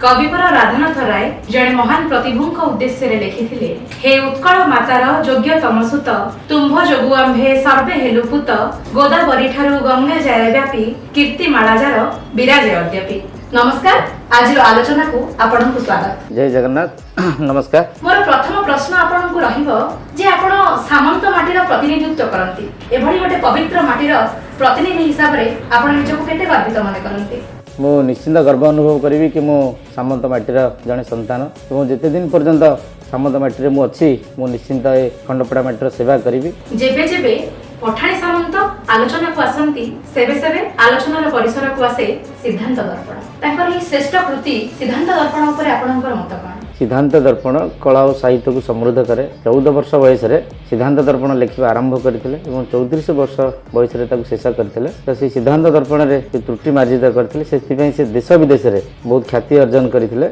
କବିବର ରାଧାନାଥ ରାୟ ଜଣେ ମହାନ ପ୍ରତିଭୂଙ୍କ ଉଦ୍ଦେଶ୍ୟରେ ଲେଖିଥିଲେ, "ହେ ଉତ୍କଳ ମାତାର ଯୋଗ୍ୟତମ ସୁତ, ତୁମ୍ଭ ଯୋଗୁ ଆମ୍ଭେ ସର୍ବେ ହେଲୁ ପୂତ। ଗୋଦାବରୀ ଠାରୁ ଗଙ୍ଗା ଯାଏ ବ୍ୟାପୀ, କୀର୍ତ୍ତିମାଳା ଯାର ବିରାଜେ ଅଦ୍ୟାପି।" ନମସ୍କାର, ଆଜିର ଆଲୋଚନାକୁ ଆପଣଙ୍କୁ ସ୍ୱାଗତ। ଜୟ ଜଗନ୍ନାଥ, ନମସ୍କାର। ମୋର ପ୍ରଥମ ପ୍ରଶ୍ନ ଆପଣଙ୍କୁ ରହିବ ଯେ ଆପଣ ସାମନ୍ତ ମାଟିର ପ୍ରତିନିଧିତ୍ୱ କରନ୍ତି। ଏଭଳି ଗୋଟେ ପବିତ୍ର ମାଟିର ପ୍ରତିନିଧି ହିସାବରେ ଆପଣ ନିଜକୁ କେତେ ଗର୍ବିତ ମନେ କରନ୍ତି? ମୁଁ ନିଶ୍ଚିନ୍ତ ଗର୍ବ ଅନୁଭବ କରିବି କି ମୁଁ ସାମନ୍ତ ମାଟିର ଜଣେ ସନ୍ତାନ ଏବଂ ଯେତେ ଦିନ ପର୍ଯ୍ୟନ୍ତ ସାମନ୍ତ ମାଟିରେ ମୁଁ ଅଛି, ମୁଁ ନିଶ୍ଚିନ୍ତ ଏ ଖଣ୍ଡପଡ଼ା ମାଟିର ସେବା କରିବି। ଯେବେ ଯେବେ ପଠାଣି ସାମନ୍ତ ଆଲୋଚନାକୁ ଆସନ୍ତି, ସେବେ ସେବେ ଆଲୋଚନାର ପରିସରକୁ ଆସେ ସିଦ୍ଧାନ୍ତ ଦର୍ପଣ। ତାଙ୍କର ଏହି ଶ୍ରେଷ୍ଠ କୃତି ସିଦ୍ଧାନ୍ତ ଦର୍ପଣ ଉପରେ ଆପଣଙ୍କର ମତ କଣ? ସିଦ୍ଧାନ୍ତ ଦର୍ପଣ କଳା ଓ ସାହିତ୍ୟକୁ ସମୃଦ୍ଧ କରେ। 14 ବର୍ଷ ବୟସରେ ସିଦ୍ଧାନ୍ତ ଦର୍ପଣ ଲେଖିବା ଆରମ୍ଭ କରିଥିଲେ ଏବଂ 34 ବର୍ଷ ବୟସରେ ତାକୁ ଶେଷ କରିଥିଲେ। ତ ସେଇ ସିଦ୍ଧାନ୍ତ ଦର୍ପଣରେ ସେ ତ୍ରୁଟି ମାର୍ଜିତ କରିଥିଲେ, ସେଥିପାଇଁ ସେ ଦେଶ ବିଦେଶରେ ବହୁତ ଖ୍ୟାତି ଅର୍ଜନ କରିଥିଲେ।